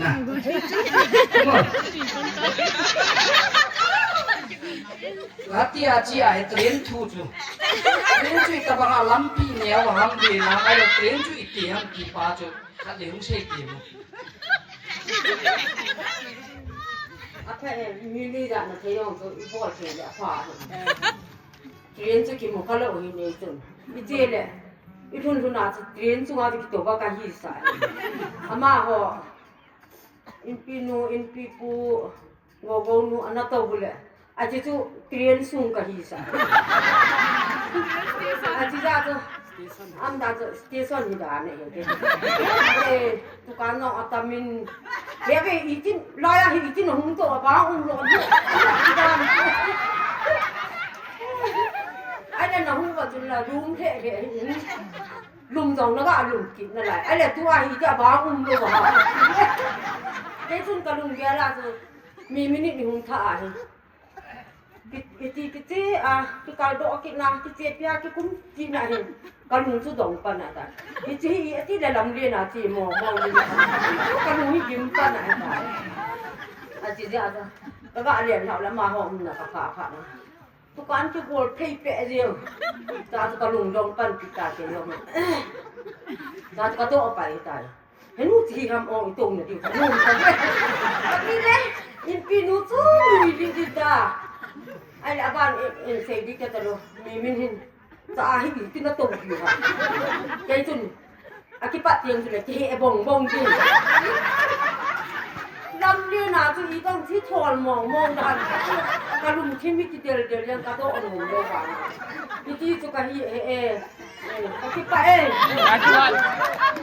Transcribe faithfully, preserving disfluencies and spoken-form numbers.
Na. Lati a chi a he train thu chu. Train chu itobang a lampi neo ham ve na, ai lo train chu iti ham ti pa chu. Khat le hung sei ti mo. Apha e, mi ni da na thei jong chu ibol thei le apha. Train chu kimu kha lou hi nei chun. Iche le, ilhun lhun a chu train chunga chu kitoh ba kahi sa. Amaho, inpi nu, inpi pu, gogo nu, ana toh bu le. Achi chu train sung kahi sa. Achi ja chu, am da chu station hi da ne he. Eh, dukan jong atamin. He ve itin, laya hi itin hung toh ba hung lo. Ai le na hung va chun la room he he hi. Lum jong na ga lum kit nalai. Ai le tua hi ja ba um lo ha. Kei chun kalung gel a chu mi minute ni hung tha a hi. Ki, kiti, kiti, a, kikal doh kit na, kiti pia kikum kit na hi. Kalung chu dong pan a ta. Kiti hi, ati le lam le na ti mo, mo le. Kalung hi gim pan a ta. Ati ja ta. Kaga le na la ma ho um na ka pha pha na. Dukan kigol phei peh jeng. Ta chu kalung dong pan kit ta kei jong. Ta chu katoh pai tai. Henu chi ham ong ito na diu. Henu ta. Kati le, inpi nu chu lui li di ta. Ai le aban in, in sei di kata lo. Mi min hin. Cha hi ti na to diu ha. Kei chun. Akipat tiang chu le, kihe bong bong chu. Lam le na chu itong thi thol mong mong dan. Kalung thim hi kidel del yang katoh nom lo ba. Iti chu kahi e e. Eh, kakipah e.